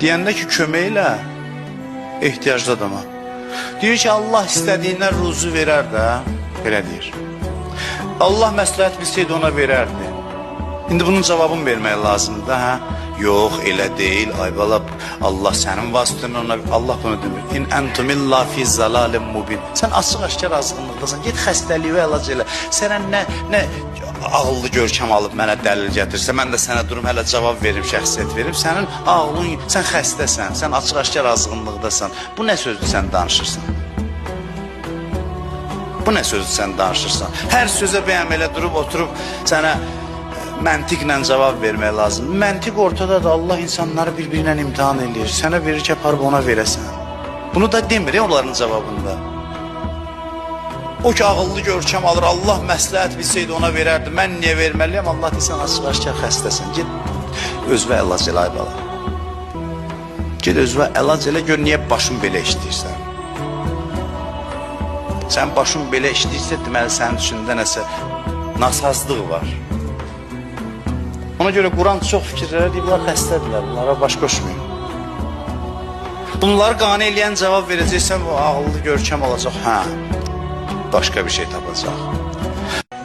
Deyəndə ki, kömək elə ehtiyaclı adama. Deyir ki, Allah istədiyindən ruzu verər də, belə deyir. Allah məsləhət bilsəydi ona verərdi. İndi bunun cavabını vermək lazımdır da, hə? Yox, elə deyil. Ay bala, Allah sənin vasitən ona, Allah bunu demir. İn entum illa fi zalalin mubin. Sən açıq-aşkar azğınlıqdasan. Get xəstəliyi əlac elə. Sənə nə ağıllı görkəm alıb mənə dəlil gətirsə, mən də sənə durum hələ cavab verim, şəxsiyyət verim. Sənin ağlın, sən xəstəsən, sən açıq-aşkar azğınlıqdasan. Bu nə sözdür sən danışırsan? Bu nə sözdür sən danışırsan? Hər sözə bəyəm elə durub oturub sənə məntiqlə cavab vermək lazım. Məntiq ortadadır. Allah insanları bir-birinə imtahan eləyir. Sənə verir ki, aparıb ona verəsən. Bunu da demir onların cavabında. O ki ağıllı görkəm alır, Allah məsləhət bilsəydi ona verərdi. Mən niyə verməliyəm? Allah deyir, sən açıq-aşkar xəstəsən. Get özünə əlac elə ay bala. Get özünə əlac elə, gör niyə başın belə işləyirsən. Sən başın belə işləyirsə, deməli sənin içində nəsə nasazlıq var. Ona görə Quran çox fikirlərə deyir, bunlar xəstədirlər, bunlara baş qoşmayın. Bunları qane eləyən cavab verəcəksən, o ağıllı görkəm olacaq. Hə, başqa bir şey tapacaq.